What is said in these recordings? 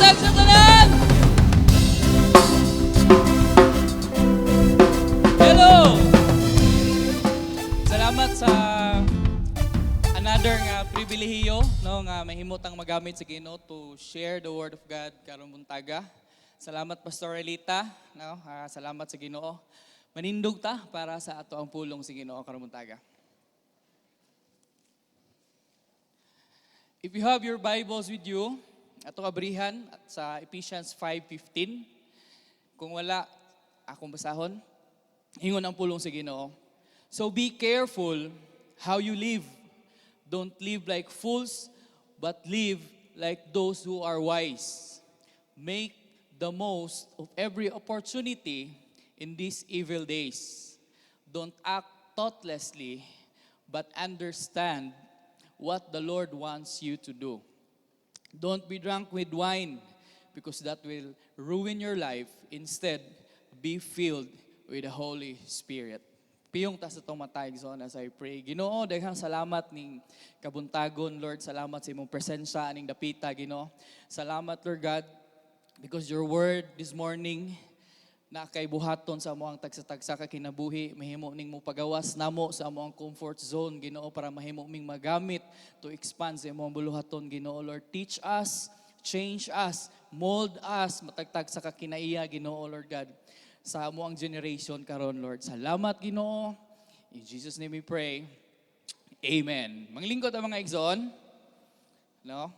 Buntag sa tanan! Hello! Salamat sa another nga pribilehiyo, no, nga mahimutang magamit sa Ginoo to share the word of God karong buntaga. Salamat, Pastor Elita, no? Salamat sa Ginoo. Manindog ta para sa ato ang pulong sa Ginoo karong buntaga. If you have your Bibles with you, atong abrihan sa Ephesians 5:15. Kung wala, akong basahon. Ingon ang pulong sa Ginoo. "So be careful how you live. Don't live like fools, but live like those who are wise. Make the most of every opportunity in these evil days. Don't act thoughtlessly, but understand what the Lord wants you to do. Don't be drunk with wine, because that will ruin your life. Instead, be filled with the Holy Spirit." Piyong ta sa atong mata, igsoon, as I pray. Ginoo, daghang salamat ning kabuntagon, Lord. Salamat sa imong presensya aning dapita, Ginoo. Salamat, Lord God, because your word this morning na kay buhaton sa among tagsa-tagsa ka kinabuhi, mahimo ning mo pagawas namo sa among comfort zone, Ginoo, para mahimo ming magamit to expand sa imong buluhaton, Ginoo. Lord, teach us, change us, mold us matagtag sa kakinaiya, Ginoo, Lord God, sa among generation karon, Lord. Salamat, Ginoo. In Jesus' name we pray. Amen. Manglingkod ang mga igsoon, no?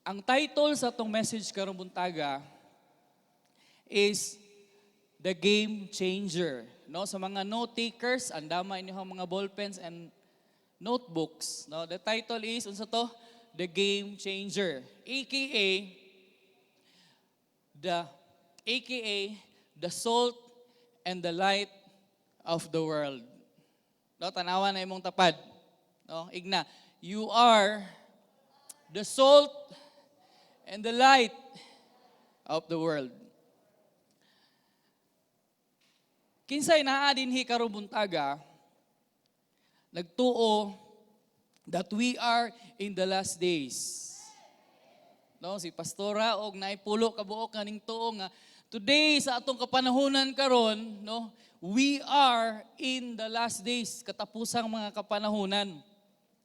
Ang title sa atong message karong buntaga is "The Game Changer." No, sa mga note takers, andama inyong mga ballpens and notebooks. No, the title is, unsa to? "The Game Changer." AKA the salt and the light of the world. No, tanawa na imong tapad. No, igna, "You are the salt and the light of the world." Kinsay naa dinhi karong buntaga nagtuo that we are in the last days? No, si pastora og naay pulo ka buok nga ning tuo nga today sa atong kapanahonan karon, no, we are in the last days, katapusang mga kapanahonan.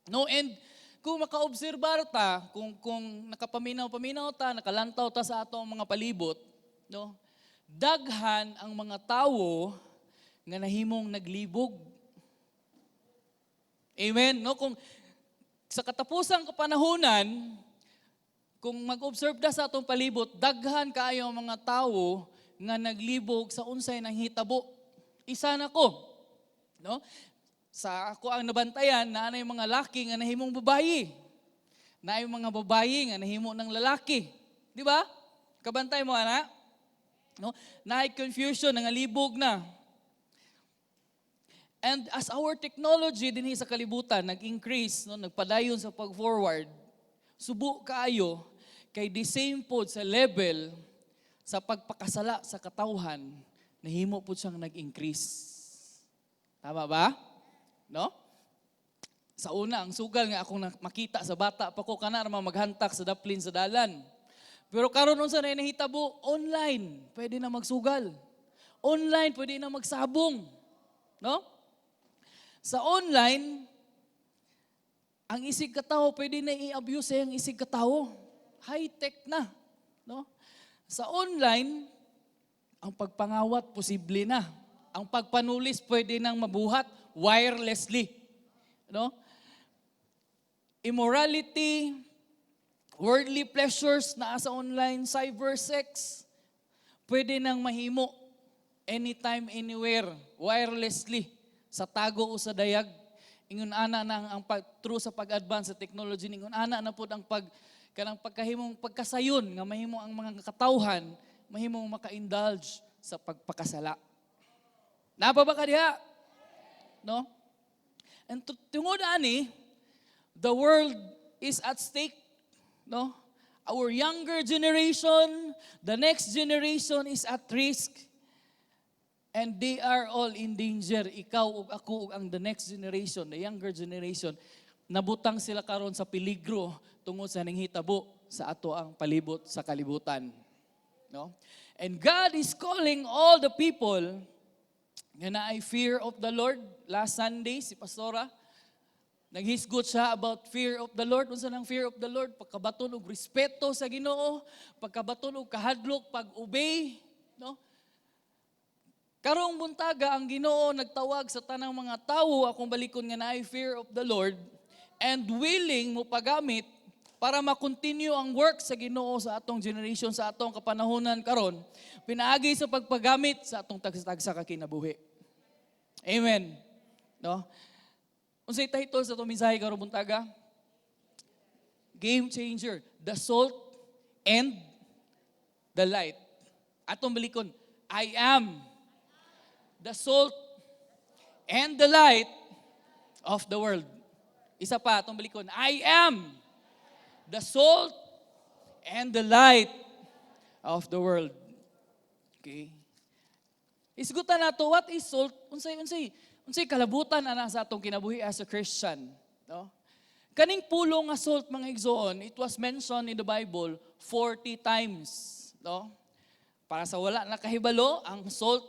No, and kung makaobserbar ta, kung nakapaminaw-paminaw ta, nakalantaw ta sa atong mga palibot, no, daghan ang mga tawo nga nahimong naglibog. Amen, no? Kung sa katapusang kapanahonan, kung mag-observe ta sa atong palibot, daghan kaayo ang mga tawo nga naglibog sa unsay nahitabo. Isa na ko. No? Sa ako ang nabantayan, naa nay mga laki nga nahimong babayi. Naay mga babayi nga nahimo ng lalaki. Di ba? Kabantay mo ana? No? Naay confusion, nangalibog na. And as our technology dinhi sa kalibutan nag-increase, no, nagpadayon sa pag-forward, subo kaayo kay the same pod sa level sa pagpakasala sa katawhan, nahimo pod siyang nag-increase. Tama ba? No? Sa una, ang sugal nga akong makita sa bata pa ko, kana ra maghantak sa daplin sa dalan. Pero karon, unsa na nahitabo? Online, pwede na magsugal. Online, pwede na magsabong. No? Sa online, ang isig katawo pwede na i-abuse ang isig katawo. High-tech na. No? Sa online, ang pagpangawat posible na. Ang pagpanulis pwede nang mabuhat wirelessly. No? Immorality, worldly pleasures naa sa online, cyber sex, pwede nang mahimo anytime, anywhere, wirelessly, sa tago o sa dayag. Ingon ana na ang pag, through sa pag-advance sa technology, ingon ana na pod ang pag kanang pagkahimong pagkasayon nga mahimo ang mga katawhan mahimong maka-indulge sa pagpakasala. Naa pa ba ka diha? No? And tungod ani, the world is at stake, no? Our younger generation, the next generation is at risk. And they are all in danger. Ikaw ug ako ug ang the next generation, the younger generation, Nabutang sila karon sa peligro tungod sa nanghitabo sa ato ang palibot sa kalibutan. No? And God is calling all the people nga naay fear of the Lord. Last Sunday, si Pastora, naghisgot siya about fear of the Lord. Unsa nang fear of the Lord? Pagkabaton og respeto sa Ginoo, pagkabaton og kahadlok, pag-obey, no? Karong buntaga, ang Ginoo nagtawag sa tanang mga tawo, akong balikon, nga naay fear of the Lord and willing mo pagamit para ma-continue ang work sa Ginoo sa atong generation, sa atong kapanahonan karon, pinaagi sa pagpagamit sa atong tagsa-tagsa ka kinabuhi. Amen. No? Unsay title sa atong mensahe karong buntaga? Game changer, the salt and the light. Atong balikon, I am the salt and the light of the world. Isa pa, atong balikon, I am the salt and the light of the world. Okay? Isgutan nato, what is salt? Unsay kalabutan ana sa atong kinabuhi as a Christian, no? Kaning pulong nga salt, mga igsoon, it was mentioned in the Bible 40 times, no? Para sa wala nakahibalo, ang salt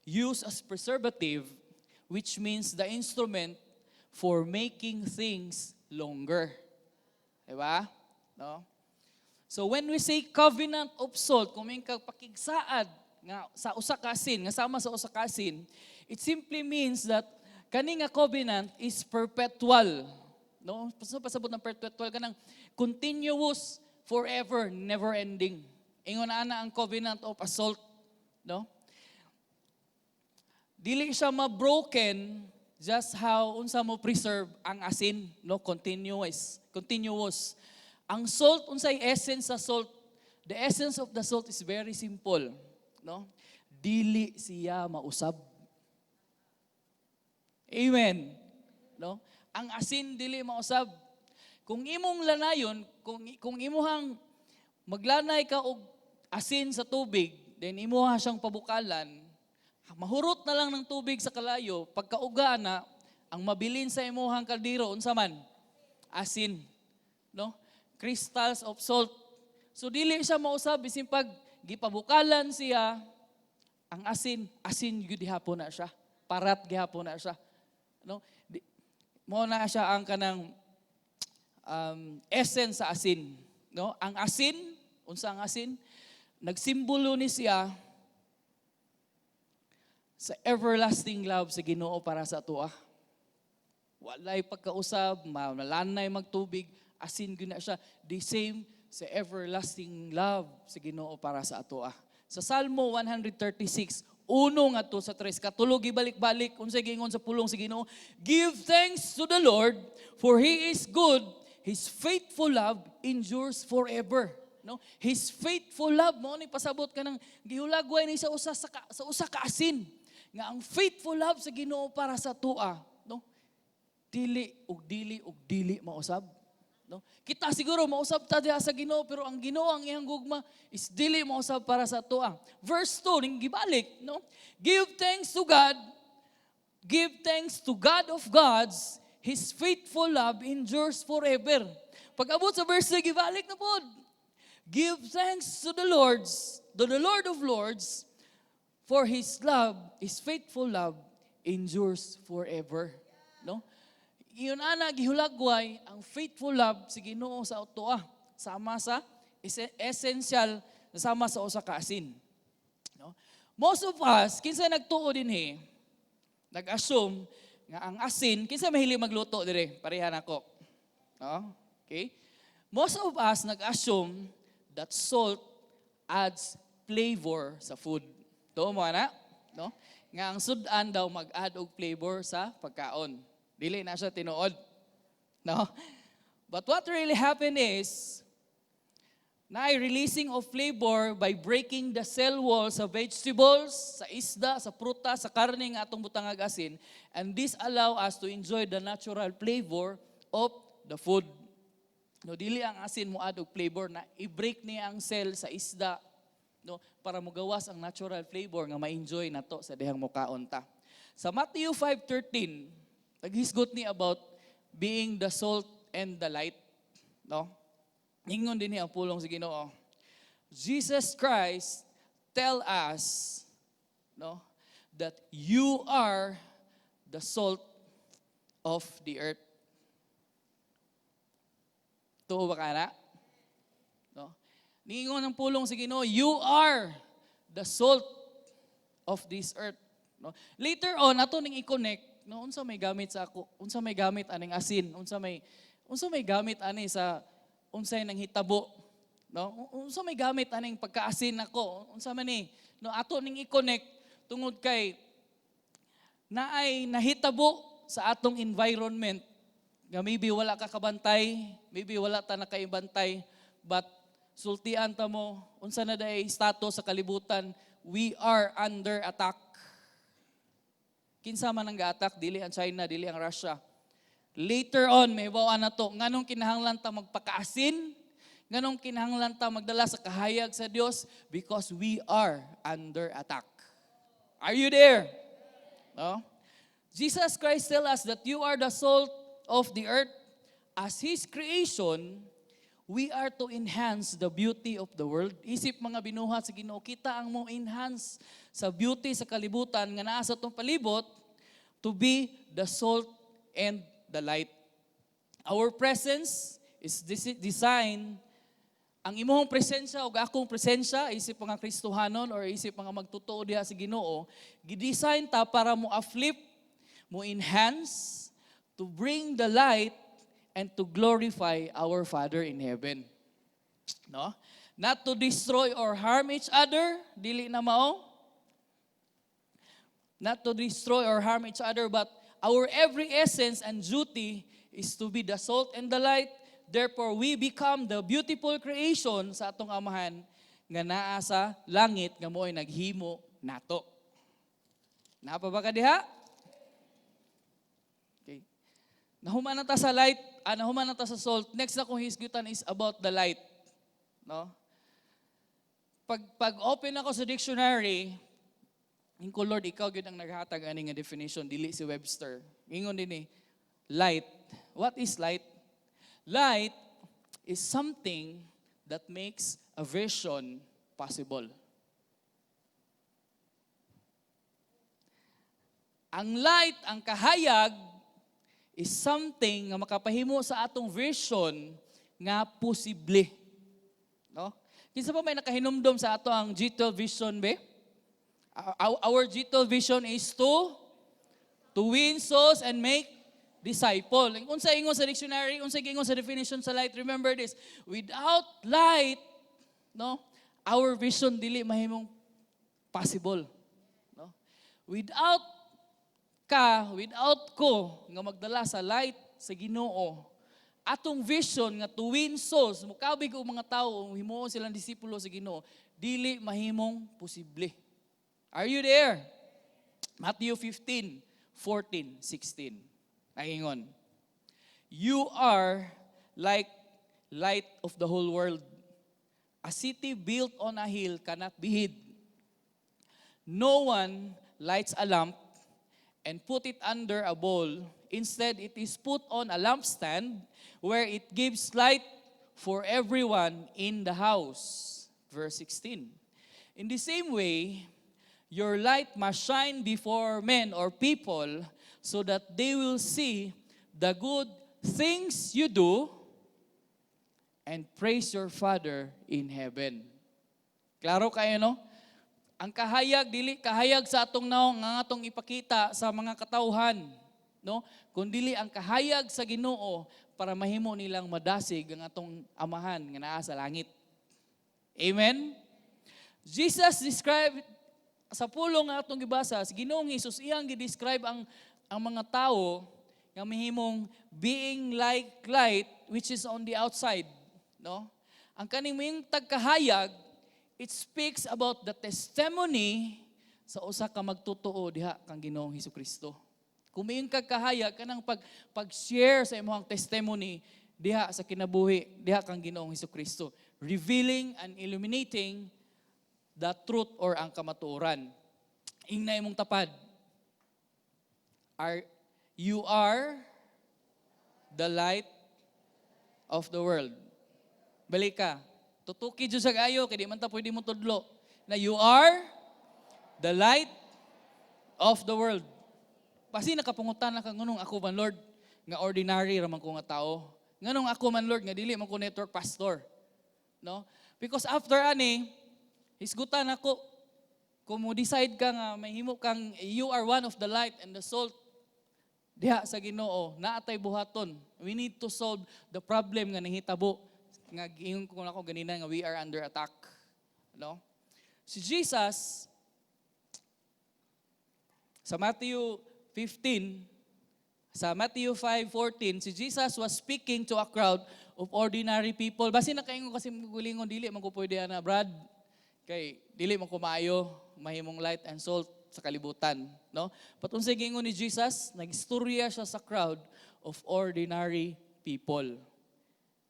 used as preservative, which means the instrument for making things longer. Diba? No? So when we say covenant of salt, kung may kag pakigsaad nga sa usa ka asin, nga sama sa usa ka asin, it simply means that kani nga covenant is perpetual. No? So pasabot ng perpetual, kanang continuous forever, never ending. Ingon ana ang covenant of a salt, no? Dili siya ma-broken, just how unsa mo preserve ang asin, no? Continuous, continuous. Ang salt, unsay essence sa salt? The essence of the salt is very simple, no? Dili siya mausab. Amen. No? Ang asin dili mausab. Kung imong lanayon, kung imuhang maglanay ka og asin sa tubig, then imuha siyang pabukalan, mahurot na lang ng tubig sa kalayo, pagkauga na, ang mabilin sa imuhang kaldero, unsa man? Asin. No? Crystals of salt. So dili siya mausab bisin pag gipabukalan siya, ang asin, asin gyud gihapon na siya. Parat gihapon na siya. No? Mo na siya ang kanang essence sa asin. No? Ang asin, unsa ang asin? Nagsimbolo ni siya sa everlasting love sa Ginoo para sa atoa. Walay pagkausab, malanay magtubig, asin gyud na siya. The same sa everlasting love sa Ginoo para sa atoa. Sa Salmo 136, 1 ngadto sa 3, katulog ibalik-balik, unsay giingon sa pulong sa Ginoo? "Give thanks to the Lord, for He is good. His faithful love endures forever." No? His faithful love mo ni pasabot kanang gihulagway ni sa usa ka asin nga ang faithful love sa Ginoo para sa atoa, no? Dili ug dili ug dili mausab. No? Kita siguro mausab ta diha sa Ginoo, pero ang Ginoo, ang iyang gugma is dili mausab para sa atoa. Verse 2 ning gibalik, no? "Give thanks to God, give thanks to God of gods, His faithful love endures forever." Pag abot sa verse 3, gibalik na pod. "Give thanks to the Lord of Lords, for His love, His faithful love endures forever." No? Iyon ana gihulagway ang faithful love si Ginoo sa atoa sama sa essential sama sa usa ka asin. No? Most of us, kinsa nagtuo dinhi, nag-assume nga ang asin, kinsa mahilig magluto dire? Pareha nako. No? Okay? Most of us nag-assume that salt adds flavor sa food. Tuo mo ana? No? Nga ang sudan daw mag-add og flavor sa pagkaon. Dili na siya tinuod. No? But what really happened is, na releasing of flavor by breaking the cell wall sa vegetables, sa isda, sa prutas, sa karne nga atong butangag asin, and this allow us to enjoy the natural flavor of the food. No, dili ang asin mo add og flavor na i-break niya ang cell sa isda, no, para mogawas ang natural flavor nga ma-enjoy nato sa dihang mukaon ta. Sa Matthew 5:13, naghisgot ni about being the salt and the light, no? Ingon din ang pulong sa Ginoo. Jesus Christ tell us, no, that you are the salt of the earth. Tuo ba ka na? No? Niingon ang pulong sa Ginoo, you are the salt of this earth. No? Later on, ato ning i-connect, no, unsa may gamit sa ako, unsa may gamit aning asin, unsa may gamit ani sa unsay nang hitabo, no? Unsa may gamit aning pagkaasin nako, unsa man ni, no, ato ning i-connect tungod kay naay nahitabo sa atong environment nga maybe wala ka kabantay, maybe wala ta nakaibantay, but sultian ta mo, unsa na day status sa kalibutan, we are under attack. Kinsa man ang ga-attack, dili ang China, dili ang Russia. Later on, may bawaan na to, nganong kinahanglan ta magpakaasin, nganong kinahanglan ta magdala sa kahayag sa Dios, because we are under attack. Are you there? No? Jesus Christ tell us that you are the salt of the earth. As His creation, we are to enhance the beauty of the world. Isip mga binuhat sa Ginoo, kita ang mo enhance sa beauty sa kalibutan nga naa sa atong palibot to be the salt and the light. Our presence is designed, ang imong presensya o akong presensya isip mga Kristohanon or isip mga magtotoo diha sa Ginoo, gidesign ta para mo uplift, mo enhance, to bring the light and to glorify our Father in heaven. No? Not to destroy or harm each other, dili na mao. Not to destroy or harm each other, but our every essence and duty is to be the salt and the light. Therefore, we become the beautiful creation sa atong Amahan nga naa sa langit nga mo'y naghimo nato. Naa pa ba ka diha? Okay. Nahuman na ta sa light, nahuman na ta sa salt. Next na kong hisgutan is about the light. No? Pag open ako sa dictionary, ingon ko, "Lord, ikaw gyud ang naghatag ani nga definition, dili si Webster." Ingon din ni, light. What is light? Light is something that makes a vision possible. Ang light, ang kahayag, is something nga makapahimo sa atong vision nga posible. No? Kinsa pa may nakahinumdom sa ato ang G12 vision be? Our G12 vision is to win souls and make disciple. Unsa ingon sa dictionary, unsa ingon sa definition sa light, remember this. Without light, no, our vision dili mahimong possible. No? Without ka, without ko nga magdala sa light sa Ginoo, atong vision nga to win souls, mukabig og mga tawo, himuon silang disipulo sa Ginoo, dili mahimong posible. Are you there? Matthew 15, 14, 16. Nagingon, "You are like light of the whole world. A city built on a hill cannot be hid. No one lights a lamp and put it under a bowl. Instead, it is put on a lampstand where it gives light for everyone in the house." Verse 16. "In the same way, your light must shine before men or people so that they will see the good things you do and praise your Father in heaven." Klaro kayo, no? Ang kahayag, dili kahayag sa atong naong nga atong ipakita sa mga katawhan, no? Kundili ang kahayag sa Ginoo para mahimo nilang madasig ang atong Amahan nga naa sa langit. Amen? Jesus described sa pulong nga atong gibasa, si Ginoong Hesus iyang gi-describe ang mga tao nga mahimong being like light which is on the outside, no? Ang kaning mayong tagkahayag, it speaks about the testimony sa usa ka magtotoo diha kang Ginoong Hesukristo. Kung mayong kagkahayag kanang pag-share sa imong testimony diha sa kinabuhi diha kang Ginoong Hesukristo, revealing and illuminating the truth or ang kamatuoran. Ingna imong tapad. Are you are the light of the world. Balik ka. Tutuki jud sa ayo kay di man ta pwede mo tudlo. Na you are the light of the world. Basi nakapangutan na ka, "Nganong ako man, Lord, nga ordinary ra man ko nga tao? Nganong ako man, Lord, nga dili man ko network pastor?" No? Because after ani, hisgutan ako, kung mo decide ka nga mahimo kang you are one of the light and the salt diha sa Ginoo, naa tay buhaton. We need to solve the problem nga nahitabo nga giingon ko nako ganina nga we are under attack. No? Si Jesus sa Matthew 15, sa Matthew 5:14, si Jesus was speaking to a crowd of ordinary people. Basi nakaingon kasi gulingon, "Dili man ko pwede ana, Brad. Kay dili man ko maayo mahimong light and salt sa kalibutan," no? But unsay giingon ni Jesus? Nagistorya siya sa crowd of ordinary people.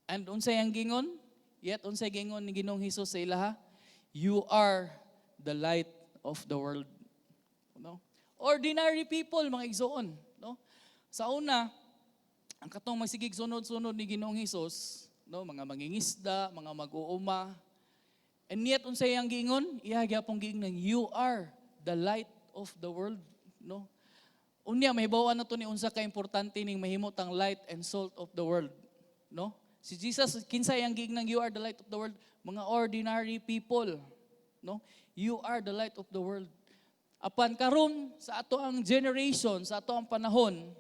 And unsay ang gingon? Yet unsay gingon ni Ginoong Hesus sa ilaha? "You are the light of the world." No? Ordinary people, mga igsoon, no? Sa una, ang katong magsigig sunod-sunod ni Ginoong Hesus, no, mga mangingisda, mga mag-uuma. And yet unsay ang giingon? Iya gyapon giingnan, "You are the light of the world," no? Unya mahibaw-an nato ni unsa ka importante ning mahimo tang light and salt of the world, no? Si Jesus, kinsay ang giingnan, "You are the light of the world"? Mga ordinary people, no? You are the light of the world. Apan karon sa ato ang generation, sa ato ang panahon,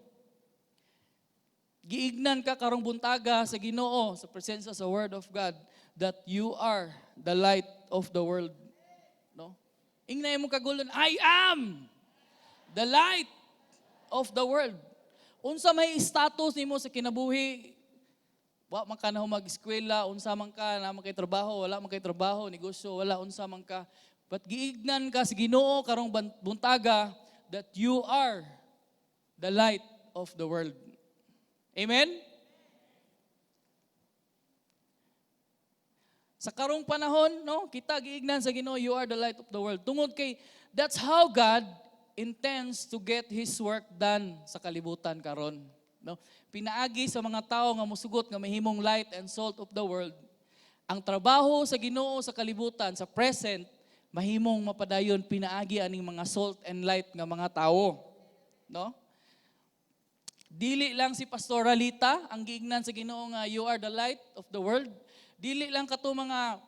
giignan ka karong buntaga sa Ginoo sa presensya sa word of God that you are the light of the world, no? Ingna mo kagulon, "I am the light of the world." Unsa may status nimo sa kinabuhi, wa man ka na mag-eskwela, unsa man ka, naa man kay trabaho, wala man kay trabaho, negosyo, wala, unsa man ka. But giignan ka sa Ginoo karong buntaga that you are the light of the world. Amen? Sa karong panahon, no, kita giignan sa Ginoo, you are the light of the world. Tungod kay that's how God intends to get His work done sa kalibutan karon. No? Pinaagi sa mga tao nga musugot nga mahimong light and salt of the world. Ang trabaho sa Ginoo sa kalibutan sa present mahimong mapadayon pinaagi aning mga salt and light nga mga tao. No? Dili lang si Pastor Alita ang giignan sa Ginoo nga you are the light of the world. Dili lang kato mga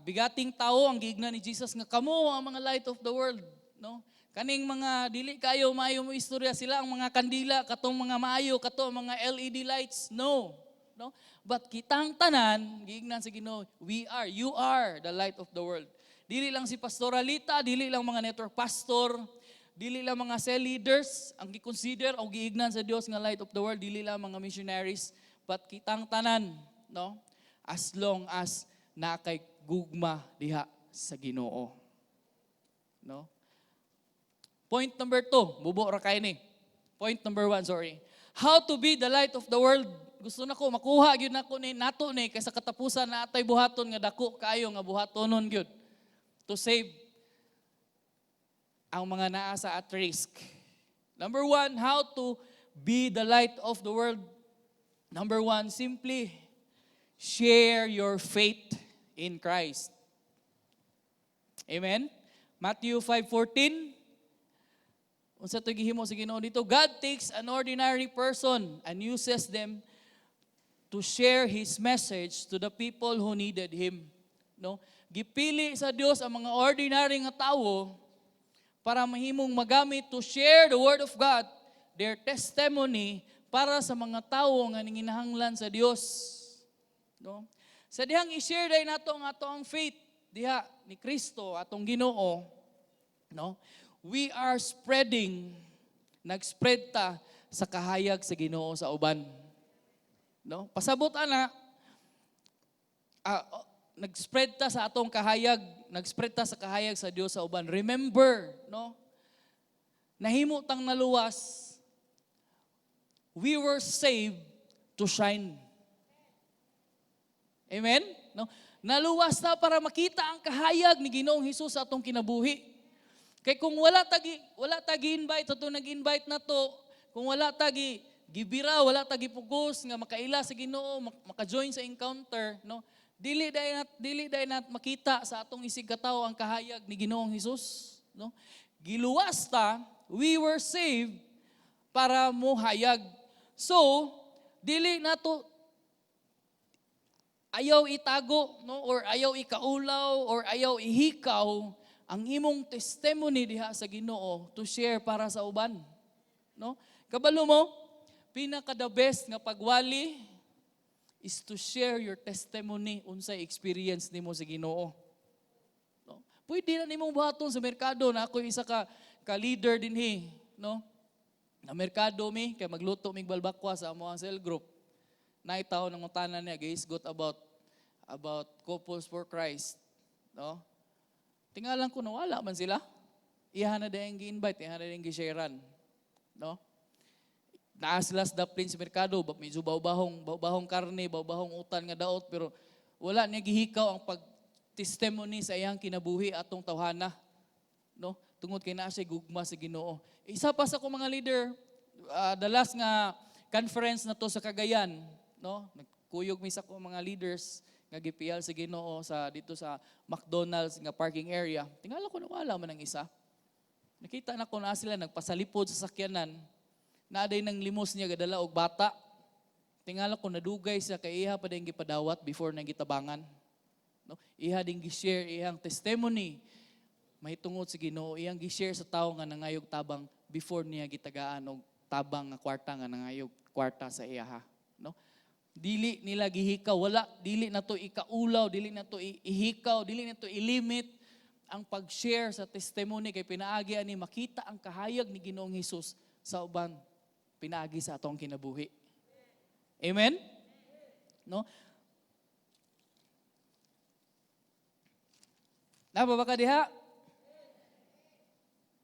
bigating tao ang giignan ni Jesus nga kamo ang mga light of the world, no? Kaning mga dili kayo maayo mo istorya, sila ang mga kandila, katong mga maayo, kato ang mga LED lights. No. No? But kitang tanan giignan sa Ginoo, we are, you are the light of the world. Dili lang si Pastor Alita, dili lang mga network pastor, dili lang mga cell leaders ang gi-consider o giignan sa Dios nga light of the world, dili lang mga missionaries, but kitang tanan, no? As long as naa kay gugma diha sa Ginoo. No? Point number 2, bubo ra kay ni. Point number 1, sorry. How to be the light of the world. Gusto nako makuha gyud nako ni nato ni kay sa katapusan naa tay buhaton nga dako kaayo nga buhatonon gyud to save ang mga naa sa at risk. Number 1, how to be the light of the world. Number 1, simply share your faith in Christ. Amen? Matthew 5:14. Unsa to gihimo sa Ginoo dito? God takes an ordinary person and uses them to share His message to the people who needed Him. No? Gipili sa Dios ang mga ordinary nga tawo para mahimong magamit to share the word of God, their testimony para sa mga tawo nga nanginahanglan sa Dios. No? Sa dihang i-share day nato ang ato ang faith diha ni Kristo atong Ginoo, no? We are spreading, nag-spread ta sa kahayag sa Ginoo sa uban. No? Pasabot ana, oh, nag-spread ta sa atong kahayag, nag-spread ta sa kahayag sa Dios sa uban. Remember, no? Nahimo tang naluwas, we were saved to shine. Amen? No? Naluwas ta para makita ang kahayag ni Ginoong Hesus sa atong kinabuhi. Kay kung wala tagi invite ato nag-invite na to, kung wala tagi Gibira, wala ta gipugos nga makaila sa Ginoo, maka-join sa encounter, no? Dili diay nat makita sa atong isig katawo ang kahayag ni Ginoong Hesus, no? Giluwas ta, we were saved para mohayag. So, dili nato ayaw itago, no, or ayaw ikaulaw or ayaw ihikaw ang imong testimony diha sa Ginoo to share para sa uban, no? Kabalo mo, pinaka the best nga pagwali is to share your testimony, unsay experience nimo sa Ginoo, no? Pwede na nimong buhaton sa merkado na ako isa ka ka leader dinhi, no? Na merkado mi kay magluto mig balbakwa sa amo ang cell group. Naay tawo nangutana niya, gihisgot about Couples for Christ, no? Tingalan ko na wala man sila. Iyahan na din gi-invite, iyahan na din gi-sharean, no? Naa sila sa daplin sa merkado, medyo bawbahong karne, bawbahong utan nga daot, pero wala niya gihikaw ang pag testimony sa iyang kinabuhi atong tawhana, no? Tungod kay naa siya gugma sa Ginoo. Isa pa sa akong mga leader, the last nga conference na to sa Cagayan, no? Nagkuyog mi sa akong mga leaders nga gipiyal sa Ginoo sa dito sa McDonald's nga parking area. Tingala ko na wala man ang isa. Nakita na ko na sila nagpasalipod sa sakyanan. Naa day nanglimos niya, gadala og bata. Tingala ko nadugay siya kay iha pa din gipadawat before nang gitabangan. No? Iha din gi-share iyang testimony mahitungod sa Ginoo, iyang gi-share sa tawo nga nangayog tabang before niya gitagaan og tabang nga kwarta nga nangayog kwarta sa iya, no? Dili nila gihikaw, wala, dili na to ikaulaw, dili na to ihikaw, dili na to ilimit ang pag-share sa testimony kay pinaagi ani makita ang kahayag ni Ginoong Hesus sa uban pinaagi sa atong kinabuhi. Amen? No? Naa ba ka diha?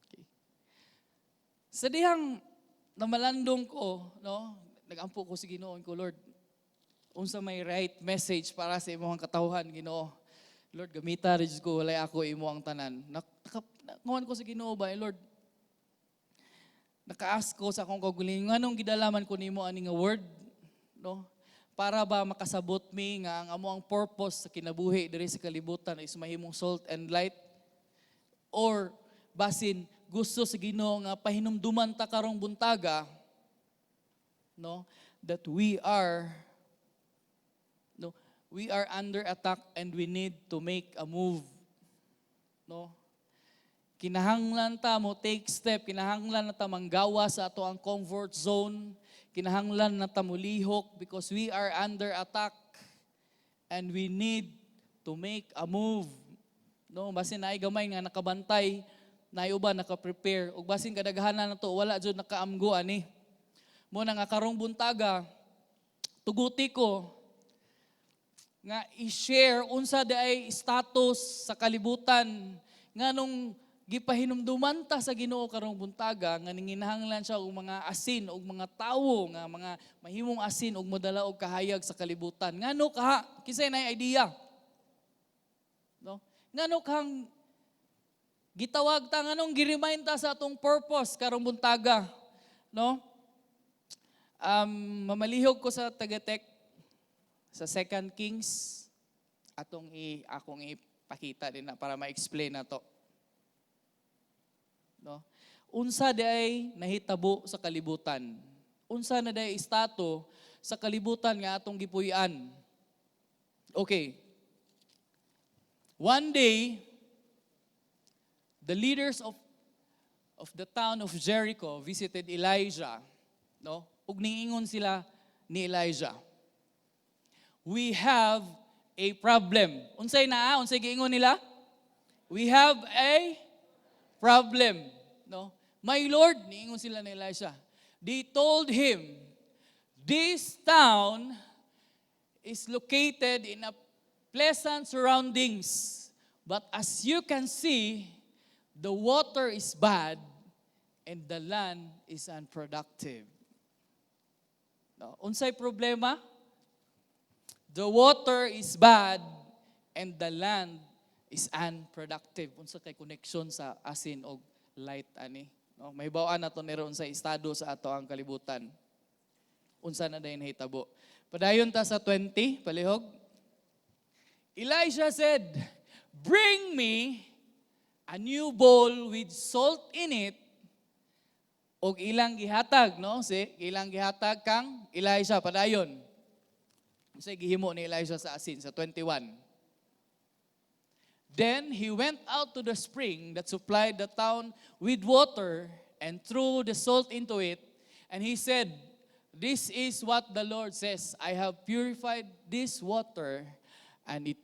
Okay. Sa dihang namalandong ko, no, nagampo ko sa Ginoo ko, "Lord, unsa may right message para sa imong katawhan, Ginoo? Lord, gamita rin ko, walay ako, imo ang tanan." Nguan ko sa Ginoo ba, eh, "Lord," naka-ask ko sa akong kaugalingon, "Nganong gidalaman ko nimo ani nga word, no? Para ba makasabot mi nga ang amo ang purpose sa kinabuhi diri sa kalibutan is mahimong salt and light? Or basin gusto sa Ginoo nga pahinumduman ta karong buntaga, no, that we are, no, we are under attack and we need to make a move, no? Kinahanglan ta mo take step, kinahanglan na ta manggawa sa ato ang comfort zone, kinahanglan na ta mulihok because we are under attack and we need to make a move, no? Basin naay gamay nga nakabantay, naay uban naka-prepare, ug basin kadaghanan na to wala jud nakaamgo ani." Mo na nga karong buntaga, tuguti ko nga i-share unsa di ay status sa kalibutan, nganong gipahinumduman ta sa Ginoo karong buntaga nga ninginahanglan siya og mga asin og mga tawo nga mga mahimong asin og modala og kahayag sa kalibutan. Ngano kaha? Kinsay nay idea, no? Ngano kang gitawag ta, nganong gi-remind ta sa atong purpose karong buntaga, no? Mamalihog ko sa Tagatek sa Second Kings, atong akong ipakita din na para ma-explain na to. No? Unsa di ay nahitabo sa kalibutan? Unsa na di ay estado sa kalibutan nga atong gipuy-an? Okay. One day, the leaders of the town of Jericho visited Elijah, no? Ug niingon sila ni Elijah, "We have a problem." Unsay naa? Unsay giingon nila? "We have a problem." No? "My Lord," niingon sila ni Elijah. They told him, "This town is located in a pleasant surroundings. But as you can see, the water is bad and the land is unproductive." No? Unsay problema? The water is bad and the land is unproductive. Unsa kay connection sa asin og light ani? No, mahibaw-an nato ni sa estado sa ato ang kalibutan. Unsa na dayon nahitabo? Padayon ta sa 20, palihog. Elisha said, "Bring me a new bowl with salt in it," og ilang gihatag, no? Si ilang gihatag kang Elisha. Padayon. Unsay gihimo ni Elisha sa asin sa 21? Then he went out to the spring that supplied the town with water and threw the salt into it. And he said, "This is what the Lord says: I have purified this water, and it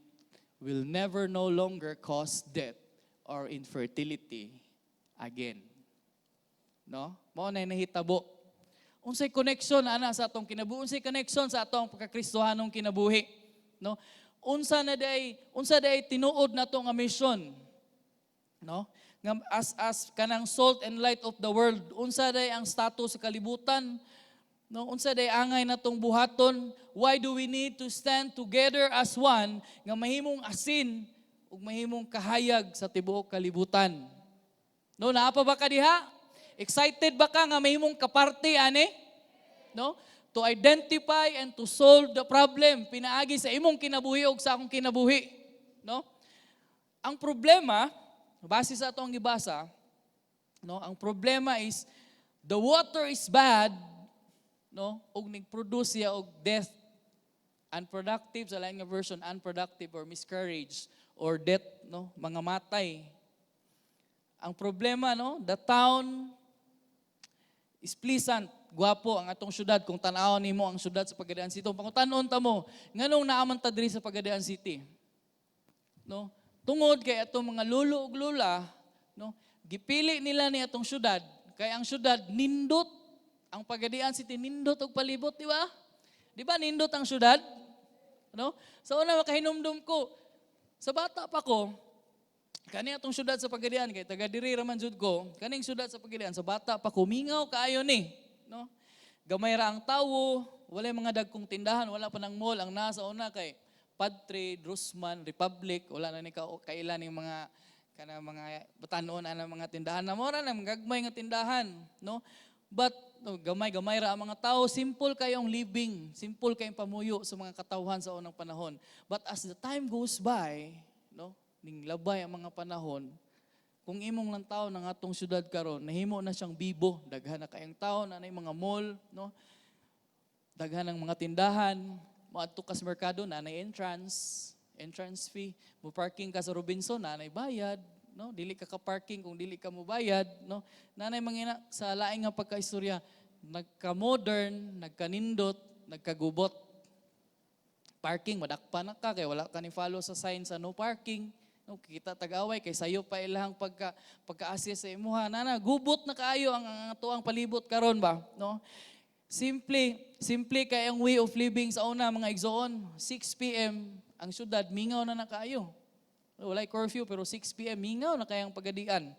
will never no longer cause death or infertility again." No? Mao na nahitabo. Unsay connection ana sa atong kinabuhi? Unsay connection sa atong pagkakristohanong kinabuhi? No? Unsa day tinuod nato nga mission? No? Nga as kanang salt and light of the world, unsa day ang status sa kalibutan? No, unsa day angay natong buhaton? Why do we need to stand together as one nga mahimong asin ug mahimong kahayag sa tibuok kalibutan? No, naa pa ba ka diha? Excited ba ka nga mahimong kaparte ani? No? To identify and to solve the problem pinaagi sa imong kinabuhi ug sa akong kinabuhi, no? Ang problema, base sa atong gibasa, no, ang problema is the water is bad, no, ug nag-produce siya og death, unproductive, sa lain nga version, unproductive or miscarriage or death, no, mga matay. Ang problema, no, the town is pleasant, gwapo ang atong syudad. Kung tan-awon nimo ang syudad sa Pagadian City, pangutan-on ta mo, nganong naa man ta diri sa Pagadian City? No? Tungod kay atong mga lolo ug lola, no, gipili nila ni atong syudad kay ang syudad nindot. Ang Pagadian City nindot og palibot, di ba? Di ba nindot ang syudad? No? Sa una, makahinumdum ko sa bata pa ko, kani atong syudad sa Pagadian, kay taga diri ra man jud ko, kaning syudad sa Pagadian, sa bata pa ko, mingaw kaayo ni, no? Gamay ra ang tawo, wala mga dagkong tindahan, wala pa ng mall. Ang nasa una kay Padre, Drusman, Republic, wala na ni ka kailan ning mga kana mga batanon ana mga tindahan na mora na mga gagmay nga tindahan, no? But no, gamay-gamay ra ang mga tao, simple kayong living, simple kayong pamuyo sa mga katawhan sa unang panahon. But as the time goes by, no, ning labay ang mga panahon, kung imong lang tao ng atong syudad karon, nahimo na siyang bibo, daghan na kayong tao na nay mga mall, no? Daghan ng mga tindahan, moadto ka sa merkado, naa nay entrance fee. Mo parking ka sa Robinson, naa nay bayad, no? Dili ka ka-parking kung dili ka mo bayad, no? Naa nay mga ina, sa laing nga pagkaistorya, nagka-modern, nagkanindot, nagkagubot. Parking, madakpa na ka kay wala ka ni follow sa sign sa no parking. No, kita tag-away kay sayo pa ilahang pagka-assess sa imuha. Nana, gubot na kaayo ang atuang palibot karon ba, no? Simple, simple kay ang way of living sa una, mga igsoon. 6 p.m. ang syudad mingaw na na kaayo. Walay curfew pero 6 p.m. mingaw na kayang Pagadian,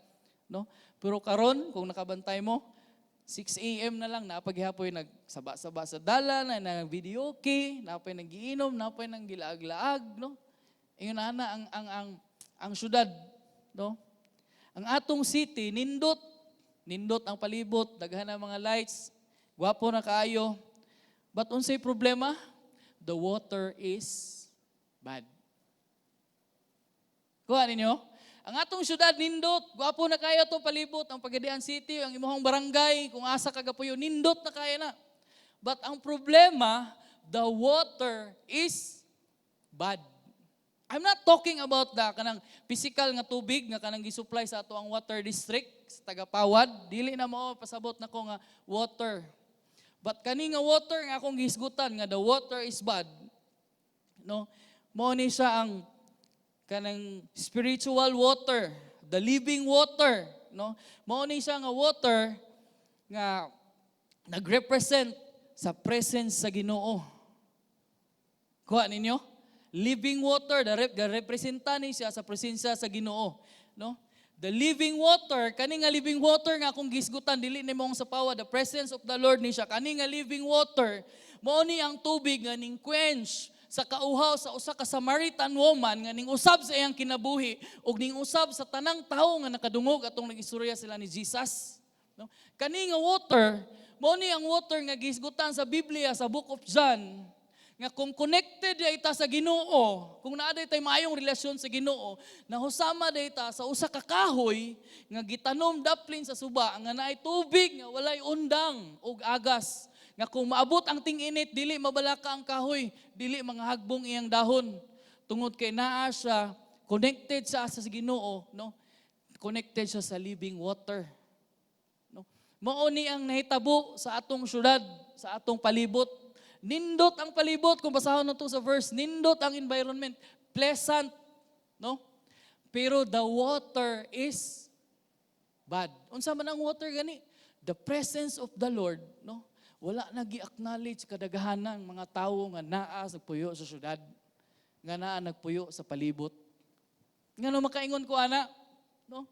no? Pero karon, kung nakabantay mo, 6 a.m. na lang naa pa gihapoy nagsaba-saba sa dala, na nag videoke, naa pay nagiinom, naa pay nang gilaag-laag, no? Ingon ana ang syudad, no? Ang atong city nindot, nindot ang palibot, daghan ang mga lights, gwapo na kaayo. But unsay problema? The water is bad. Kuha ninyo? Ang atong syudad nindot, gwapo na kayo itong palibot, ang Pagadian City, ang imong barangay, kung asa ka gapuyo, nindot na kaya na. But ang problema, the water is bad. I'm not talking about the kanang physical nga tubig nga kanang gisupply sa ato ang water district sa Tagapawad. Dili na mo pasabot nako nga water. But kani nga water nga akong gihisgutan nga the water is bad. No? Mao ni siya ang kanang spiritual water, the living water, no? Mao ni siya nga water nga nagrepresent sa presence sa Ginoo. Kuha ninyo? Living water, the representa ni siya sa presensya sa Ginoo, no? The living water, kani nga living water nga akong gisgutan, dili nimo sa pawa, the presence of the Lord ni siya. Kani nga living water, mao ni ang tubig nga ning quench sa kauhaw sa usa ka Samaritan woman nga ning usab sa iyang kinabuhi ug ning usab sa tanang tawo nga nakadungog atong nag-istorya sila ni Jesus. No? Kani nga water, Mao ni ang water nga gihisgutan sa Biblia sa Book of John nga kung connected diay ta sa Ginoo, kung naa tay maayong relasyon sa Ginoo, nahusama diay ta sa usa ka kahoy nga gitanom daplin sa suba nga naay tubig nga walay undang ug agas. Nga kung maabot ang ting-init, dili mabalaka ang kahoy, dili mga hagbong iyang dahon. Tungod kay naa siya connected sa Ginoo, no? Connected siya sa living water. No? Mao ni ang nahitabo sa atong syudad, sa atong palibot. Nindot ang palibot, kung basahon nato sa verse, nindot ang environment, pleasant, no? Pero the water is bad. Unsa man ang water gani? The presence of the Lord, no? Wala na gi-acknowledge kadaghanan mga tawo nga naa nagpuyo sa syudad, nga naa nagpuyo sa palibot. Ngano makaingon ko ana, no?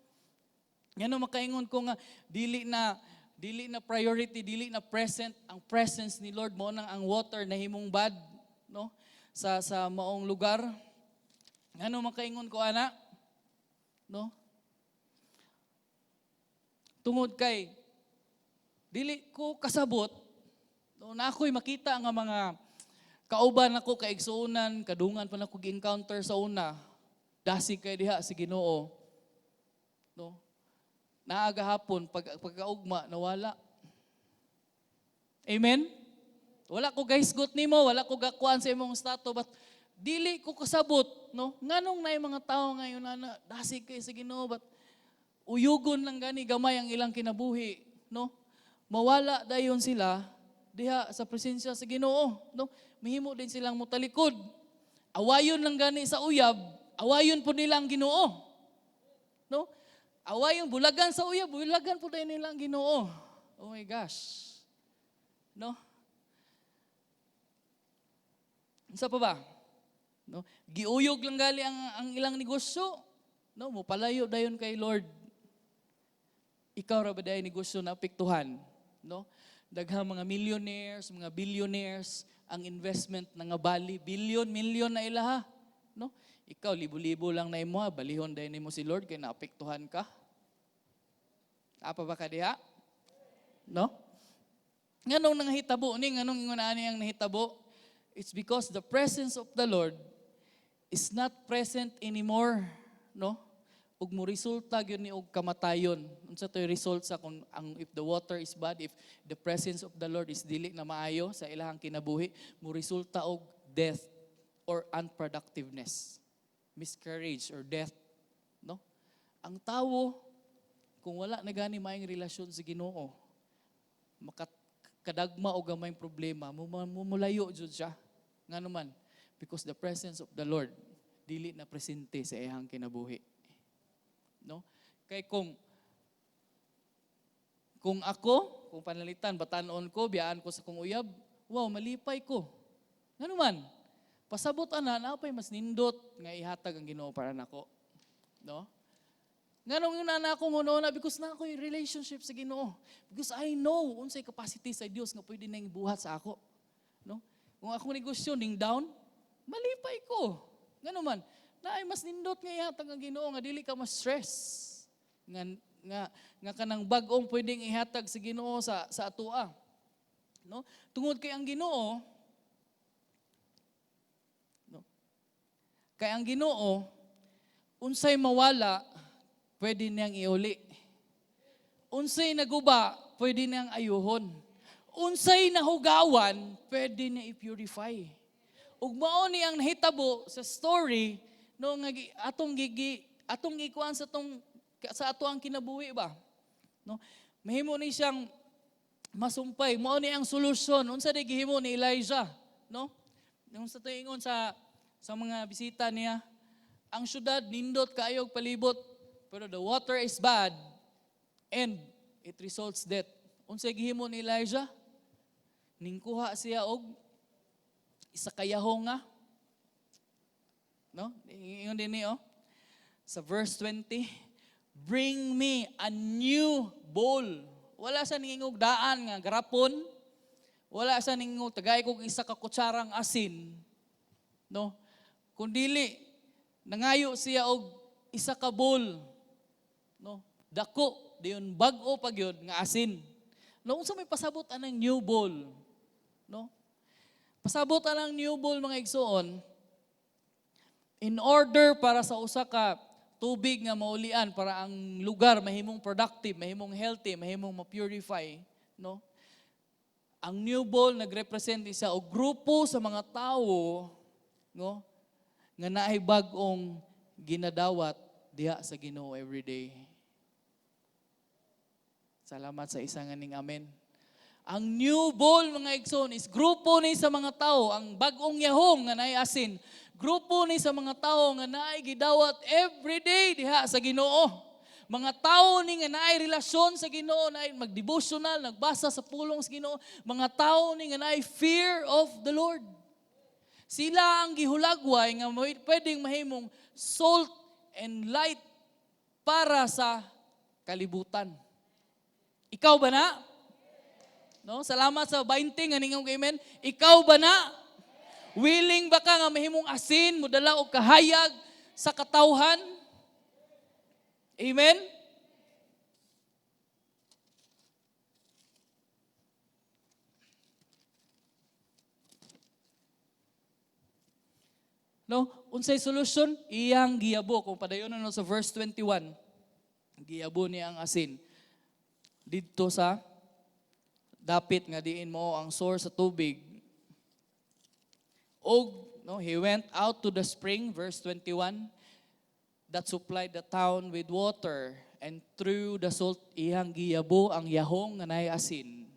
Ngano makaingon ko nga dili na priority, dili na present ang presence ni Lord, mo nang ang water nahimong bad, no? Sa maong lugar. Ngano makaingon ko ana? No? Tungod kay dili ko kasabot, no, na ako'y makita nga mga kauban ako, kaigsuonan, kadungan pa nako gi-encounter sa una, dasig kay diha si Ginoo. No? Naa gahapon pagkaugma nawala. Amen? Wala ko gahisgot nimo, wala ko gakuan sa imong stato, but dili ko kasabot, no? Nganong naay mga tao ngayon na dasig kay sa Ginoo, but uyugon lang gani gamay ang ilang kinabuhi, no? Mawala dayon sila diha sa presensya sa Ginoo, no? Mahimo din silang mutalikod. Awayon lang gani sa uyab, awayon po nila ang Ginoo. No? Awayon bulagan sa uyab, bulagan po dayon nila ang Ginoo. Oh my gosh. No? Unsa pa ba? No? Giuyog lang gali ang ilang negosyo. No, mopalayo dayon kay Lord. Ikaw ra ba diay negosyo na apektuhan? No? Daghang mga millionaires, mga billionaires, ang investment na nga bali, billion, million na ilaha. No? Ikaw, libo-libo lang na imo, ha, balihon dayon nimo si Lord kay naapektuhan ka. Apa ba ka diha? No? Nganong nangahitabo ni, nganong ingon ani ang nahitabo? It's because the presence of the Lord is not present anymore, no? Ug mo resulta gyud ni og kamatayon. Unsa to'y result sa kung ang if the water is bad, if the presence of the Lord is dili na maayo sa ilahang kinabuhi, mo resulta og death or unproductiveness, miscarriage or death, no? Ang tawo kung wala na gani maayong relasyon sa Ginoo, makadagma og gamayng problema, mumulayo jud siya. Ngano man? Because the presence of the Lord dili na presente sa iyang kinabuhi. No? Kay kung ako, kung panalitan, batanon ko, biyaan ko sa kong uyab, wow, malipay ko. Ngano man? Pasabot ana, naa pay mas nindot nga ihatag ang Ginoo para nako. No? Nganong yun na akong una because naa ko'y relationship sa Ginoo. Because I know unsay capacity sa Dios nga pwede nang ibuhat sa ako. No? Kung akong negosyo ning down, malipay ko. Ngano man, naay mas nindot nga ihatag ang Ginoo nga dili ka mas stress. Nga kanang bag-ong pwedeng ihatag sa Ginoo sa atoa. No? Tungod kay ang Ginoo, no? Kay ang Ginoo, unsay mawala, pwede niyang iuli. Unsay naguba, pwede niyang ayuhon. Unsay nahugawan, pwede niya i-purify. Ug mao ni ang nahitabo sa story, no, nga atong gigi atong gikuan sa ato ang kinabuhi ba, no? Mahimo ni siyang masumpay. Mao ni ang solusyon. Unsa di gihimo ni Elijah, no? Unsa to ingon sa mga bisita niya? Ang syudad nindot kaayog palibot, pero the water is bad and it results death. Unsa gihimo ni Elijah? Ningkuha siya og isa ka yahong nga, no? Ingon din ni, oh. Sa verse 20, "Bring me a new bowl." Wala sa ningingog daan nga garapon. Wala sa ningingog tagay kog isa ka kutsarang asin. No? Kung dili, nangayo siya og isa ka bowl. No? Dako, diyon bag-o pa gyud nga asin. No, unsa may pasabot anang new bowl? No? Pasabot anang new bowl, mga igsoon, in order para sa usa ka tubig nga maulian, para ang lugar mahimong productive, mahimong healthy, mahimong ma-purify, no? Ang new bowl nagrepresent isa og grupo sa mga tawo, no, nga naay bag-ong ginadawat diha sa Ginoo everyday. Salamat sa isang aning amen. Ang new bowl, mga igsoon, is grupo ni sa mga tao, ang bag-ong yahong nga naay asin. Grupo ni sa mga tao nga naay gidawat everyday diha sa Ginoo. Mga tao ni nga naay relasyon sa Ginoo, naay magdevotional, nagbasa sa pulong sa Ginoo, mga tao ni nga naay fear of the Lord. Sila ang gihulagway nga pwedeng mahimong salt and light para sa kalibutan. Ikaw ba na? No? Salamat sa 20 nga ningong amen. Ikaw ba na? Willing ba ka nga mahimong asin, modala og kahayag sa katawhan? Amen? No, unsay solusyon? Iyang giyabo. Kung padayon na, no, sa verse 21, giyabo niya ang asin didto sa dapit nga diin mo ang source sa tubig. Og no, he went out to the spring, verse 21, that supplied the town with water and threw the salt, iyang giyabo ang yahong nga naay asin,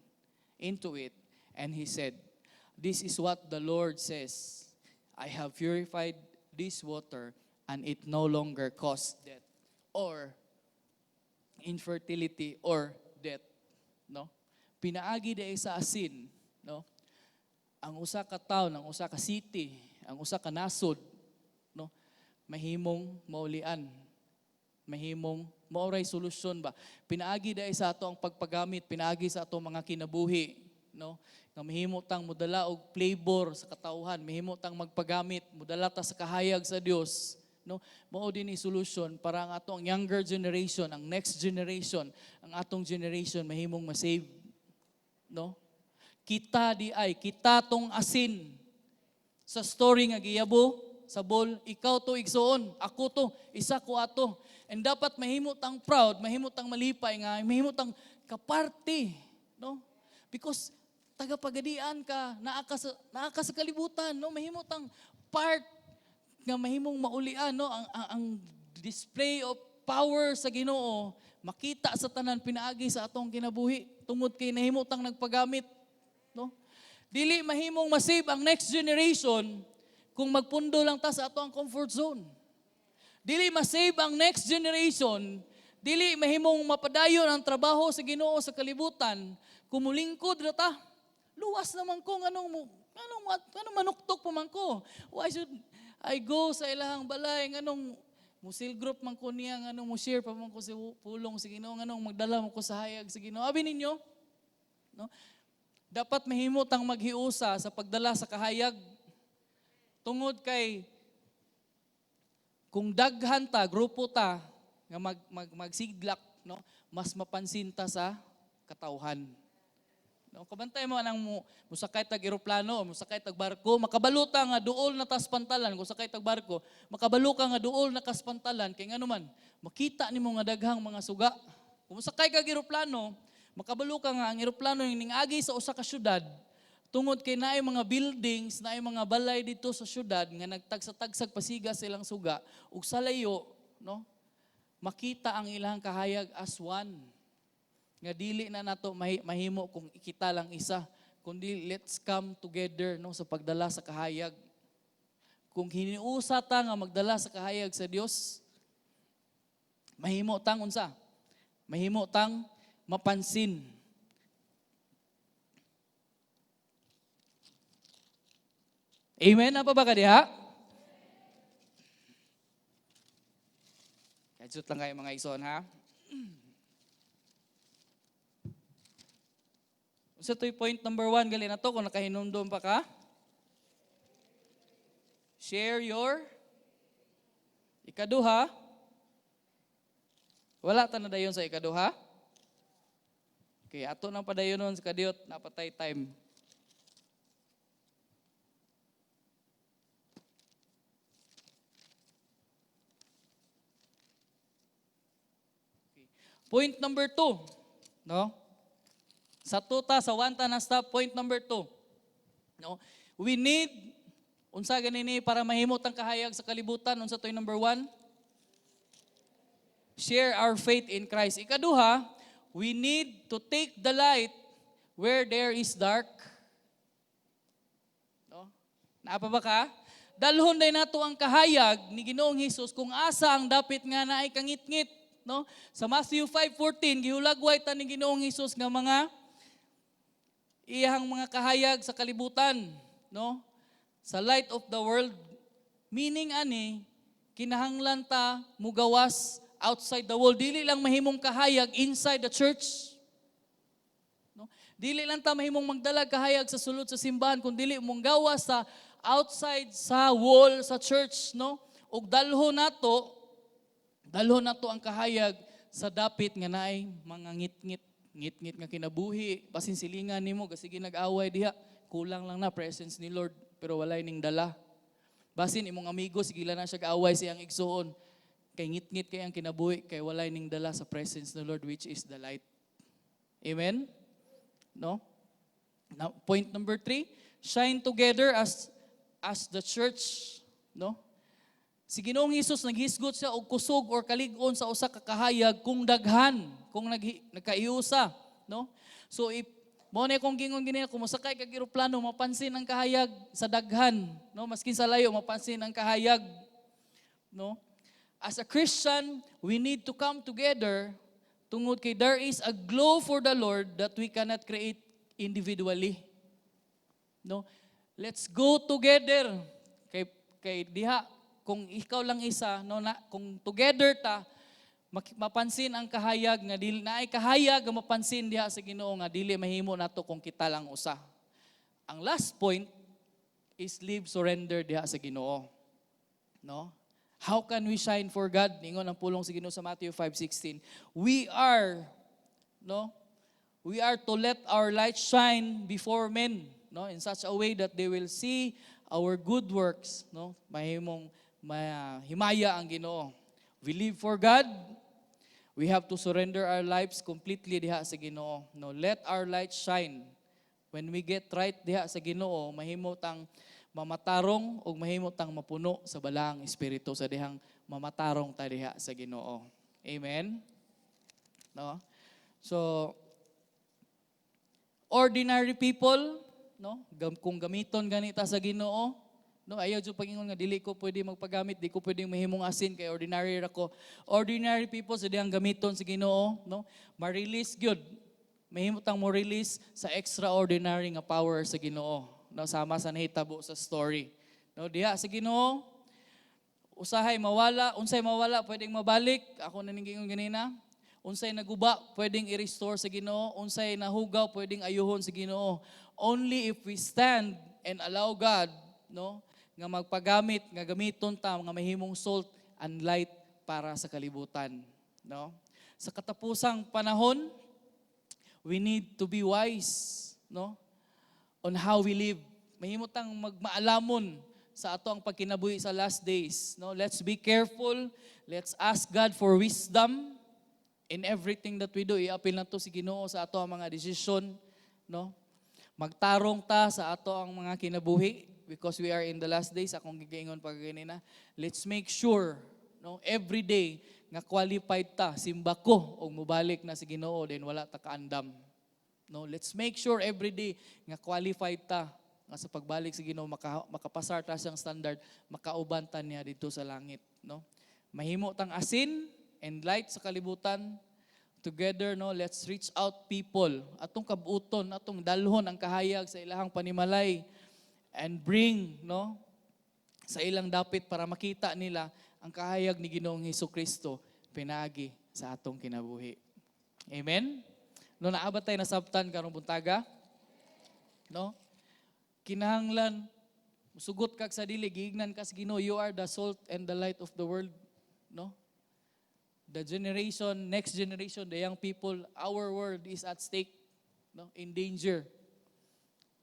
into it, and he said, "This is what the Lord says: I have purified this water and it no longer cause death or infertility or death," no? Pinaagi di sa asin, no, ang usa ka town, ang usa ka city, ang usa ka nasod, no, mahimong maulian, mahimong maoray solusyon ba. Pinaagi dai sa ato ang pagpagamit, pinaagi sa ato mga kinabuhi, no, nga mahimo tang modala og flavor sa katawhan, mahimo tang magpagamit, modala ta sa kahayag sa Dios, no? Mao din ni solution para ang atong younger generation, ang next generation, ang atong generation mahimong ma-save, no? Kita di ay, kita tong asin sa story nga giyabo sa bowl. Ikaw to, igsoon, ako to, isa ko ato. And dapat mahimo tang proud, mahimo tang malipay nga mahimo tang kaparte, no? Because tagapagadian ka, naa ka sa kalibutan, no? Mahimo tang part nga mahimong maulian, no? Ang display of power sa Ginoo makita sa tanan pinaagi sa atong kinabuhi tungod kay nahimo tang nagpagamit, no? Dili mahimong masave ang next generation kung magpundo lang ta sa ato ang comfort zone. Dili masave ang next generation, dili mahimong mapadayon ang trabaho sa Ginoo sa kalibutan kung mulingkod ra ta. Luwas naman ko, anong manuktok pa man ko? Why should I go sa ilahang balay? Nganong musil group man ko niya, nganong mo share pa man ko sa pulong sa Ginoo, nganong magdala mo ko sa hayag sa Ginoo? Abi ninyo, no? Dapat mahimo tang maghiusa sa pagdala sa kahayag. Tungod kay kung daghan ta, grupo ta nga mag, mag magsiglak, no, mas mapansin ta sa katawhan. No, kabantay mo anang mo musakay tag eroplano, musakay tag barko, makabalo ta nga duol na tas pantalan. Kung sakay tag barko, makabalo ka nga duol na kas pantalan kay ngano man makita nimo nga daghang mga suga. Kung musakay kag eroplano, makabalo ka nga ang eroplano yung ningagi sa usa ka syudad tungod kay naay mga buildings, naay mga balay dito sa syudad nga nagtagsa-tagsag pasiga sa ilang suga ug sa layo, no, makita ang ilang kahayag as one. Nga dili na nato mahimo kung kita lang isa, kundi let's come together, no, sa pagdala sa kahayag. Kung hiniusa ta nga magdala sa kahayag sa Dios, mahimo tang unsa? Mahimo tang mapansin. Amen na pa ba ka diha? Kajut lang kayo, mga igsoon, ha. Unsa to'y point number 1 gali na to kung nakahinumdum pa ka? Share your. Ikaduha. Wala ta na dayon sa ikaduha. Okay, ato nang padayonon sa kadiyot, naa pa tay time. Okay. Point number 2, no? Sa tuta, sa wanta na stop, point number 2. No? We need, unsa ganini para mahimot ang kahayag sa kalibutan, unsa to'y number 1? Share our faith in Christ. Ikaduha, we need to take the light where there is dark. No? Naa pa ba ka? Dalhon day nato ang kahayag ni Ginoong Hesus kung asa ang dapit nga naay kangitngit, no? Sa Matthew 5:14, gihulagway ta ni Ginoong Hesus nga mga iyang mga kahayag sa kalibutan, no? Sa light of the world, meaning ani kinahanglan ta mugawas outside the world. Dili lang mahimong kahayag inside the church. No? Dili lang ta mahimong magdala kahayag sa sulod sa simbahan kung dili mong gawas sa outside sa wall sa church, no? Ug dalho nato ang kahayag sa dapit nga naay mga ngitngit, ngitngit nga kinabuhi, basin silingan nimo gasige nag-away diha, kulang lang na presence ni Lord pero walay ning dala. Basin imong amigo sige lang na siya gaaway sa iyang igsuon kay ngitngit kay ang kinabuhi kay walay ning dala sa presence ni Lord, which is the light. Amen? No? Now, point number 3, shine together as the church, no? Si Ginoong Hesus naghisgot siya og kusog or kalig-on sa usa ka kahayag kung daghan, kung nagkaiusa, no? So if mao na akong gingon ganina, kung mosakay kag eroplano, mapansin ang kahayag sa daghan, no? Maskin sa layo mapansin ang kahayag, no? As a Christian, we need to come together tungod kay there is a glow for the Lord that we cannot create individually. No? Let's go together. Kay diha kung ikaw lang isa, no, na kung together ta mapansin ang kahayag nga dili naay kahayag nga mapansin diha sa Ginoo nga dili mahimo nato kung kita lang usa. Ang last point is live surrender diha sa Ginoo. No? How can we shine for God? Ningon ang pulong sa Ginoo sa Matthew 5:16. We are, no? We are to let our light shine before men, no? In such a way that they will see our good works, no? Mahimong mahimaya ang Ginoo. We live for God. We have to surrender our lives completely diha sa Ginoo. No, let our light shine. When we get right diha sa Ginoo, mahimo tang mamatarong ug mahimo tang mapuno sa Balaang Espiritu sa dihang mamatarong ta diha sa Ginoo. Amen. No? So ordinary people, no? Kung gamiton ganita sa Ginoo, no, ayaw jud pagingon nga dili ko pwede magpagamit, di ko pwedeng mahimong asin kay ordinary ra ko. Ordinary people sa dihang gamiton sa Ginoo, no? Ma-release gyud. Mahimo tang mo release sa extraordinary nga power sa Ginoo, no? Sama sa nahitabo sa story. No, diha sa Ginoo, usahay mawala, unsay mawala pwedeng mabalik. Ako na ning giingon ganina. Unsay naguba, pwedeng i-restore sa Ginoo. Unsay nahugaw, pwedeng ayuhon sa Ginoo. Only if we stand and allow God, no, nga magpagamit, nga gamiton ta nga mahimong salt and light para sa kalibutan, no? Sa katapusang panahon, we need to be wise, no, on how we live. Mahimo tang magmaalamon sa ato ang pagkinabuhi sa last days, no? Let's be careful. Let's ask God for wisdom in everything that we do. Iapil nato si Ginoo sa ato ang mga desisyon, no? Magtarong ta sa ato ang mga kinabuhi because we are in the last days, akong giingon pa ganina. Let's make sure, no, every day nga qualified ta, simba ko og mobalik na si Ginoo then wala ta kaandam. No, let's make sure every day nga qualified ta nga sa pagbalik sa Ginoo makapasar ta siyang standard, makauban ta niya dito sa langit, no? Mahimo tang asin and light sa kalibutan together, no? Let's reach out people, atong kabuton, atong dalhon ang kahayag sa ilahang panimalay and bring, no, sa ilang dapit para makita nila ang kahayag ni Ginoong Hesus Kristo pinaagi sa atong kinabuhi. Amen. No, naa ba tay nasabtan karong buntaga, no? Kinahanglan sugot kag sa dili, giingnan ka sa Ginoo, you are the salt and the light of the world, no? The generation, next generation, the young people, our world is at stake. No? In danger.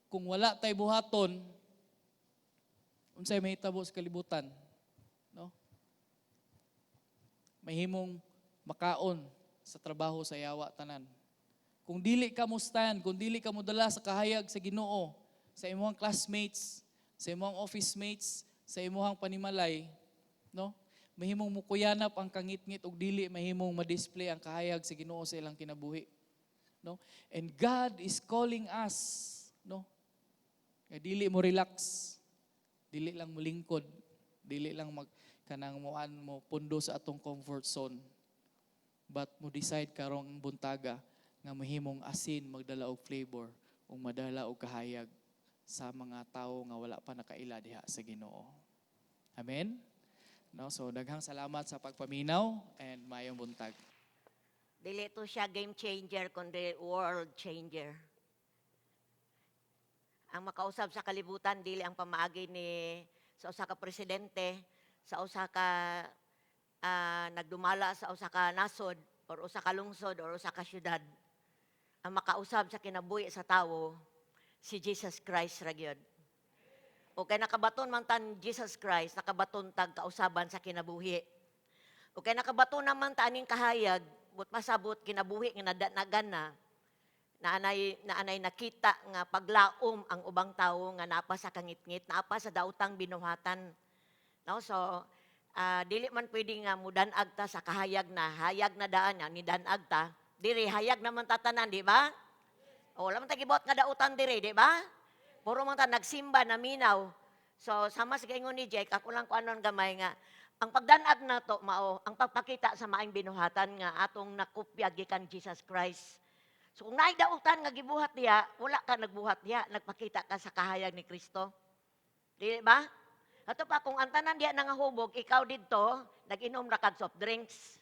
Kung wala tay buhaton, unsay mahitabo sa kalibutan? No? Mahimong makaon sa trabaho sa yawa tanan. Kung dili ka mo stand, kung dili ka mo dala sa kahayag sa Ginoo, sa imong classmates, sa imong office mates, sa imong panimalay, no? Mahimong mukuyanap ang kangitngit ug dili mahimong ma-display ang kahayag sa Ginoo sa ilang kinabuhi. No? And God is calling us, no? Nga dili mo relax, dili lang mo lingkod, dili lang mag kanang muan mo pundo sa atong comfort zone. But mo decide karong buntaga nga mahimong asin, magdala og flavor ug madala og kahayag sa mga tawo nga wala pa nakaila diha sa Ginoo. Amen. No, so daghang salamat sa pagpaminaw and maayong buntag. Dili to siya game changer, kundi world changer. Ang makausab sa kalibutan, dili ang pamaagi ni sa usa ka presidente, sa usa ka nagdumala sa usa ka nasod or usa ka lungsod or usa ka syudad. Ang makausab sa kinabuhi sa tawo, si Jesus Christ ra gyud. O kay nakabaton man tan Jesus Christ, nakabaton tag kausaban sa kinabuhi. O kay nakabaton naman ta aning kahayag, but pasabot kinabuhi nga nadanagan na, naanay nakita nga paglaom ang ubang tawo nga napa sa kangitngit, naapa sa daotang binuhatan. No, so dili man pwede nga mudanag ta sa kahayag na hayag na daan nga ni danag ta. Diri hayag naman tatanan, di ba? O wala man ta gibuhat nga dautan diri, di ba? Puro man ta nagsimba, naminaw. So sama sa gaingon ni Jake, ako lang kuanon gamay nga ang pagdanag nato mao ang pagpakita sa maayong binuhatan nga atong nakopya gikan Jesus Christ. So kung naay dautan nga gibuhat diha, wala ka nagbuhat diha, nagpakita ka sa kahayag ni Kristo. Di ba? Ato pa kung ang tanan diha nangahubog, ikaw didto nag-inom ra kag soft drinks.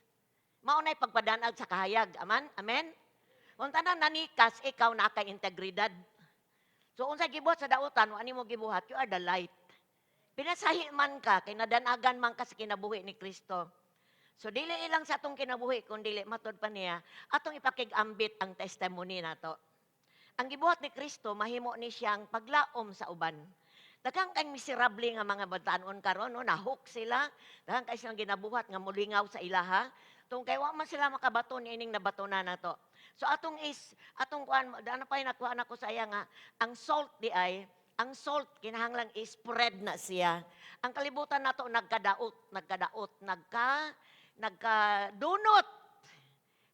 Mao nay pagpadanag sa kahayag. Aman? Amen? Kung tanan nanikas, ikaw naa kay integridad. So unsa gibuhat sa dautan, wa nimo gibuhat, you are the light. Pinasahi man ka, kay nadanagan man ka sa kinabuhi ni Kristo. So dili ilang sa atong kinabuhi, kun dili matud pa niya, atong ipakig-ambit ang testimony nato. Ang gibuhat ni Kristo, mahimo ni siyang paglaom sa uban. Daghang kay miserable nga mga batanon karon, no, nahook sila. Daghang kay silang ginabuhat nga mulingaw sa ilaha. Tung kay wa man sila makabaton ining nabato na nato. So atong is atong kuan ano pa nakuha nako sa iya nga ang salt di ay ang salt kinahanglang i-spread na siya. Ang kalibutan nato nagkadaot, nagkadaot, nagkadunot.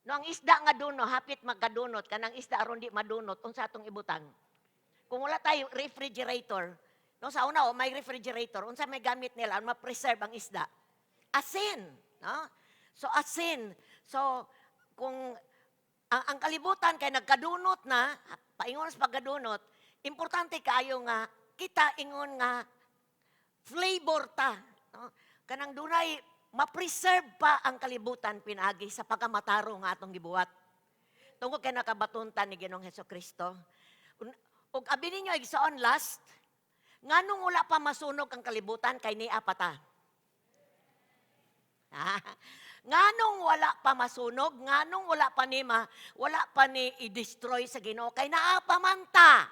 No, ang isda nga duno, hapit magkadunot, kanang isda aron di madunot, unsa atong ibutang? Kung wala tayo refrigerator, no, sa una, oh, may refrigerator, unsa may gamit nila aron ma-preserve ang isda? Asin, no? So asin. So kung ang kalibutan kay nagkadunot na, paingon sa pagkadunot, importante kaayo nga kita ingon nga flavor ta, no? Kanang dunay ma-preserve pa ang kalibutan pinaagi sa pagkamatarong nga atong gibuhat. Tungod kay nakabaton ta ni Ginoong Hesus Kristo. Ug abi ninyo, igsoon, last, nganong wala pa masunog ang kalibutan kay nia pa ta? Nganong wala pa masunog, nganong wala pa ni i-destroy sa Ginoo kay naa pa man ta.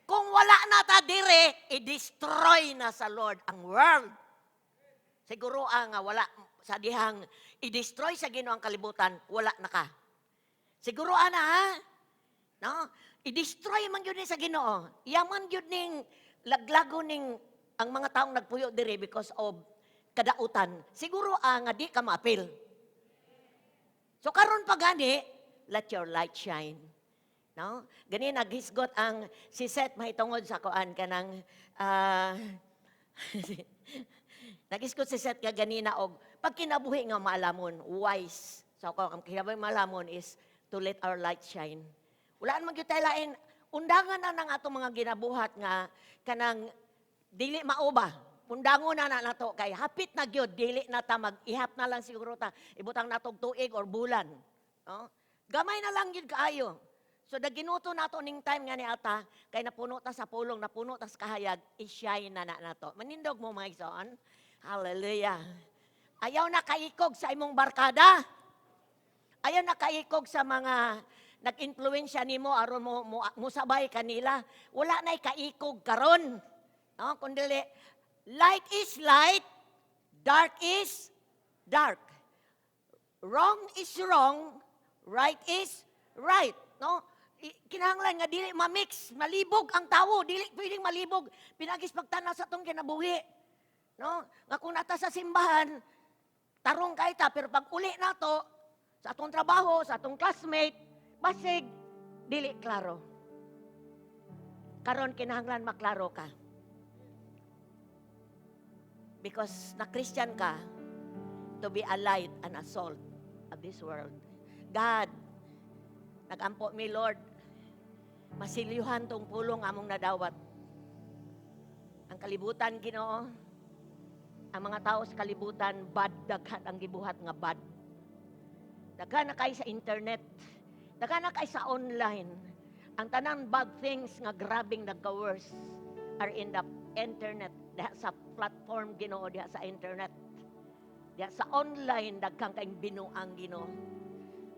Kung wala na ta dire, i-destroy na sa Lord ang world. Siguro ang nga wala sa dihang i-destroy sa Ginoo ang kalibutan, wala na ka. Siguro ana ha? No? I-destroy man gyud ni sa Ginoo. Yaman gyud ning laglago ning ang mga taong nagpuyo dire because of kadautan. Siguro ang nga di ka maapil. So karon pa gani, let your light shine. No? Gani naghisgot ang si Seth mahitungod sa kuan kanang naghisgot si Seth ka ganina og pagkinabuhi nga maalamon, wise. So ako, ang kinabuhi maalamon is to let our light shine. Wala man gyud tayo lain. Undangan na nang atong mga ginabuhat nga kanang dili mao ba. Undangon na na nato kay hapit na gyud, dili na ta mag-ihap na lang siguro ta. Ibutang natog tuig or bulan. No? Gamay na lang gyud kaayo. So daginuto nato ning time nga ni ata kay napuno ta sa pulong, napuno ta sa kahayag, i-shine na na nato. Manindog mo, mga igsoon. Hallelujah. Ayaw na kaikog sa imong barkada. Ayaw na kaikog sa mga nag-influensya nimo aron mo musabay kanila. Wala na'y kaikog karon. No, kundi light is light, dark is dark. Wrong is wrong, right is right, no? Kinahanglan nga dili ma-mix, malibog ang tawo, dili pwedeng malibog pinaagi sa pagtanaw sa atong kinabuhi. No? Nga kung naa ta sa simbahan, tarong kay ta, pero pag uli nato sa atong trabaho, sa atong classmate, basig dili klaro. Karon kinahanglan maklaro ka. Because na Christian ka to be a light and a salt of this world. God, nagampo mi, Lord, masilyuhan tong pulong among nadawat. Ang kalibutan, Ginoo, ang mga tao sa kalibutan, bad, daghan ang gibuhat nga bad. Daghan na kay sa internet, daghan na kay sa online. Ang tanang bad things nga grabing nagka-worse are in the internet, diha sa platform, Ginoo, diha sa internet. Diha sa online, daghan kayong binuang, Ginoo.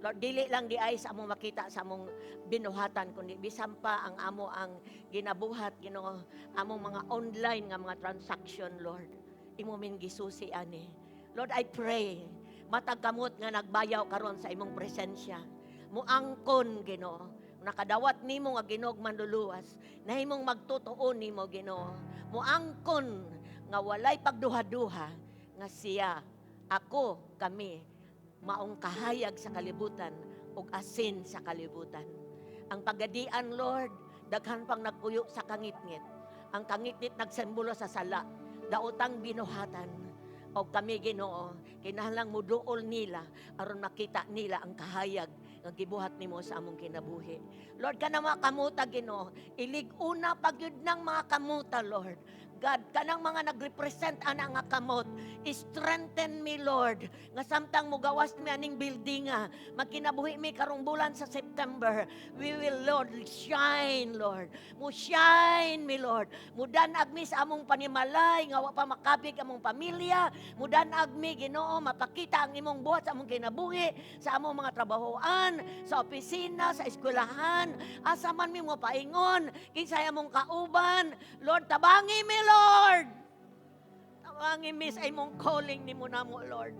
Lord, dili lang di ay sa among makita sa among binuhatan, kundi bisan pa ang amo ang ginabuhat, Ginoo, among mga online nga mga transaction, Lord. Imo min gisusi ani. Lord, I pray, matag kamot nga nagbayaw karon sa imong presensya, muangkon, Ginoo. Nakadawat nimo nga Ginoo Manluluwas, nahimong magtotoo nimo, Ginoo. Muangkon nga walay pagduha-duha nga siya, ako, kami, maong kahayag sa kalibutan ug asin sa kalibutan. Ang pagadian, Lord, daghan pang nagpuyo sa kangitngit. Ang kangitngit nagsimbolo sa sala, daotang binuhatan. O kami, Ginoo, kinahanglang muduol nila aron makita nila ang kahayag nga gibuhat nimo sa among kinabuhi. Lord, kanang mga kamuta, Ginoo, ilig-una pagyud ng mga kamuta, Lord. God, kanang mga nagrepresent ana nga kamot, strengthen me, Lord. Nga samtang mugawas mi aning building, magkinabuhi mi karong bulan sa September, we will, Lord, shine, Lord. Mo shine mi, Lord. Mudanag mi sa among panimalay, nga wa pa makabig among pamilya. Mudanag mi, Ginoo, mapakita ang imong buhat sa among kinabuhi, sa among mga trabahoan, sa opisina, sa eskwelahan, asa man mi mo paingon, kinsay among kauban. Lord, tabangi mi, Lord. Tabangi mi sa imong calling nimo namo, Lord.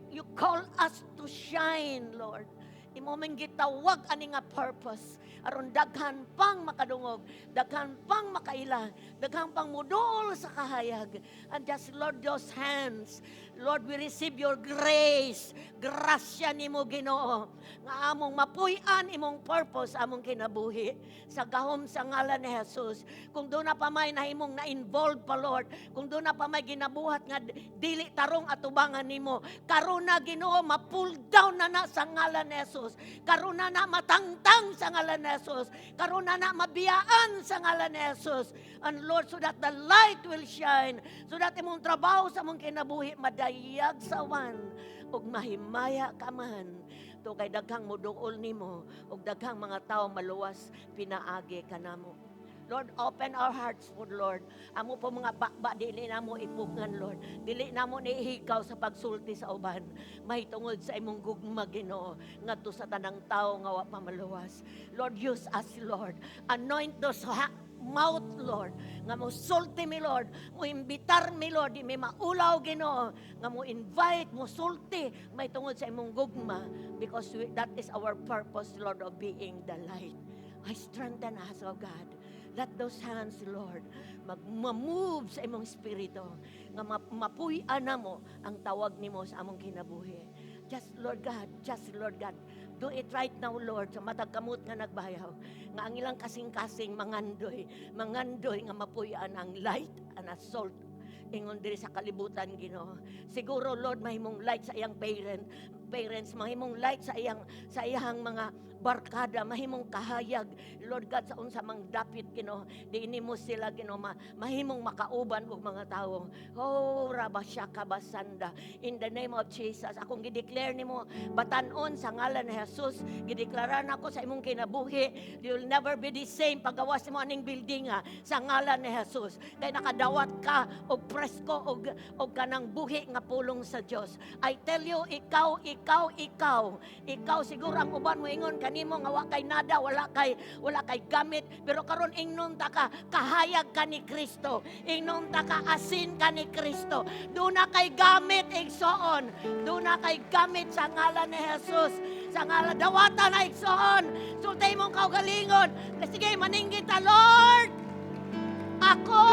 You call us to shine, Lord. Imo man gitawag ani nga purpose aron daghan pang makadungog, daghan pang makaila, daghan pang muduol sa kahayag. And just, Lord, those hands, Lord, we receive your grace. Grasya nimo, Ginoo, nga among mapuy-an imong purpose among kinabuhi. Sa gahom sa ngalan ni Jesus. Kung duna pa may nahimong na-involve pa, Lord, kung duna pa may ginabuhat nga dili tarong atubangan nimo, karon na, Ginoo, ma-pull down na na sa ngalan ni Jesus. Karon na na matangtang sa ngalan ni Jesus. Karon na na mabiyaan sa ngalan ni Jesus. And Lord, so that the light will shine, so that imong trabaho sa among kinabuhi madayag sa uban, ug mahimaya ka man to kay daghang muduol nimo ug daghang mga tao maluwas pinaagi kanamo. Lord, open our hearts po, Lord. Amo po mga baba, dili namo ipugngan, Lord. Dili namo ni ihikaw sa pagsulti sa uban. May tungod sa imong gugma, Ginoo, ngadto sa tanang tao nga wa pa maluwas. Lord, use us, Lord. Anoint those mouth, Lord. Nga mo sulti mi, Lord. Mo imbitar mi, Lord. Di mi maulaw, Ginoo. Nga mo invite, mo sulti. May tungod sa imong gugma. Because that is our purpose, Lord, of being the light. I strengthen us, O God. Let those hands, Lord, mag-move sa imong espiritu. Nga mapuy-an namo ang tawag nimo sa among kinabuhi. Just, Lord God, just, Lord God, do it right now, Lord, sa matag kamot nga nagbayaw. Nga ang ilang kasing-kasing mangandoy, mangandoy nga mapuy-an ang light and a salt ingon diri sa kalibutan, Ginoo. Siguro, Lord, mahimong light sa iyang parents, mahimong light sa iyang mga barkada, mahimong kahayag, Lord God, sa unsa mang dapit, Ginoo. Di nimo sila, Ginoo, mahimong makauban og mga tawo. Oh, rabashaka basanda. In the name of Jesus, akong gideclare nimo batan-on sa ngalan ni Jesus, gideklara nako sa imong kinabuhi, you will never be the same pagawas nimo aning building sa ngalan ni Jesus. Kay nakadawat ka og presko og kanang buhi nga pulong sa Dios. I tell you, ikaw, ikaw, ikaw, ikaw siguro ang uban mo ingon kanimo nimo nga wa kay nada, wala kay gamit, pero karon ingnon ta ka, kahayag ka ni Kristo. Ingnon ta ka, asin ka ni Kristo. Duna kay gamit, igsoon. Duna kay gamit sa ngalan ni Jesus. Sa ngalan dawata na, igsoon. Sulti imong kaugalingon. Sige, maninggit ta, "Lord, ako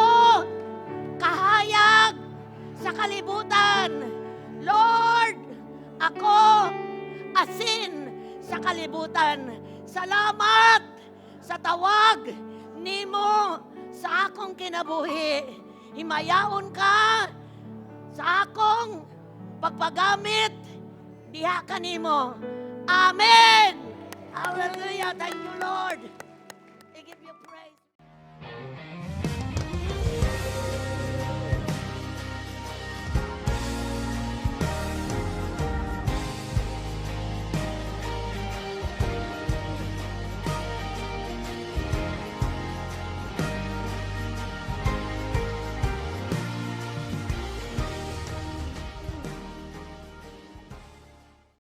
kahayag sa kalibutan. Lord, ako asin sa kalibutan. Salamat sa tawag nimo sa akong kinabuhi. Himayaon ka sa akong pagpagamit diha kanimo. Amen." Hallelujah. Thank you, Lord.